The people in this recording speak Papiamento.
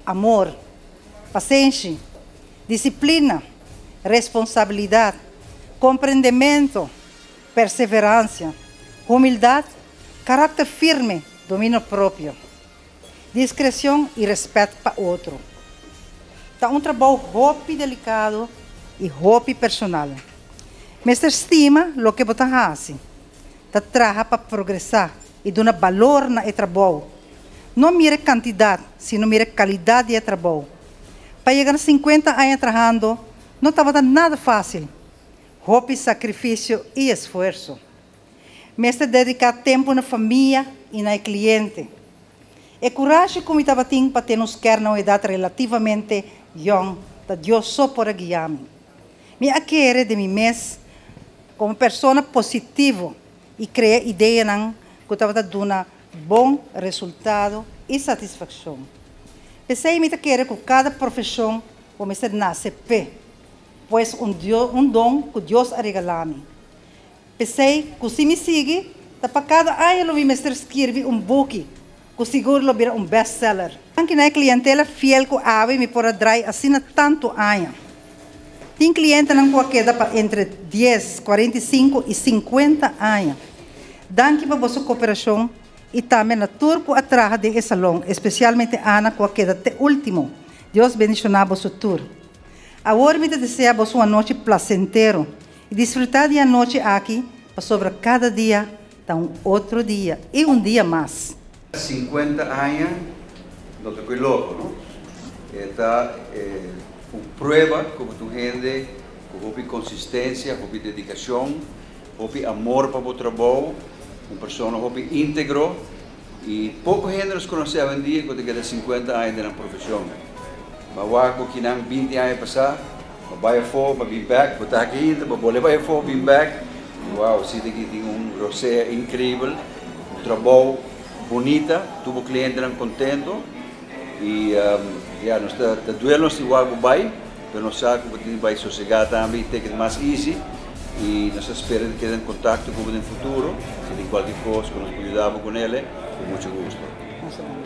Amor, pasenshi, disiplina, responsabilidat, komprendementu, perseveransia, humildat, karakter firme, dominio propio, diskreshon i rèspèt pa otro. Ta un trabou hopi delikado i hopi personal. Mester stima loke bo ta hasi, ta traha pa progresá i duna balor na e trabou. No mira kantidat, sino mira kalidat di e trabou. Pa yega na 50 aña trahando no tabata nada fásil. Hopi sakrifisio i esfuerso. Mester dediká tempu na famia i na kliente. E kurashi ku mi tabatin pa tene un na un edat relativamente yòn, ta Dios so por a guia mi. Mi a kere den mi mes komo persona positivo i krea ideanan ku tabata duna bon resultado i satisfakshon. P'esei mi ta kere ku kada profeshon bo mester nase p'e, pues un, Dios, un don ku Dios a regalá mi. P'esei ku si mi sigui, ta pa kada aña lo mi mester skirbi un buki, ku sigur lo bira un bestseller. Danki na klientela fiel ku awe mi por a drai asina tantu aña. Tin klientenan ku a keda pa entre 10, 45 i 50 aña. Danki pa boso kooperashon i tambe na tur ku a traha den e salon, espesialmente Ana ku a keda te último. Dios bendishoná boso tur. Awor mi ta deseá boso un anochi plasentero i disfrutá di e anochi aki, pasobra kada dia ta un otro dia i un dia mas. 50 aña, no ta loko, no? Ta un prueba ku tur hende ku hopi konsistensia, hopi dedikashon, hopi amor pa e trabou, un persona hopi íntegro i poko hende nos konosé awendia ku keda 50 aña den e profeshon. Ma wak ku nan 20 aña pasá, bai afó, pa bin bèk, bo ta aki ainda, pa bolbe bai afó, bin bèk. Wow, si aki tin un rosea inkreibel, un trabou bunita, tur klientenan kontentu i ja, nos ta duel nos di wak bai, pero nos sa ku bai sosegá tambe, take it mas easy i nos ta spera di keda den kontakto ku bo den futuro, si tin kualke kos ku nos por yuda kuné, ku mucho gusto.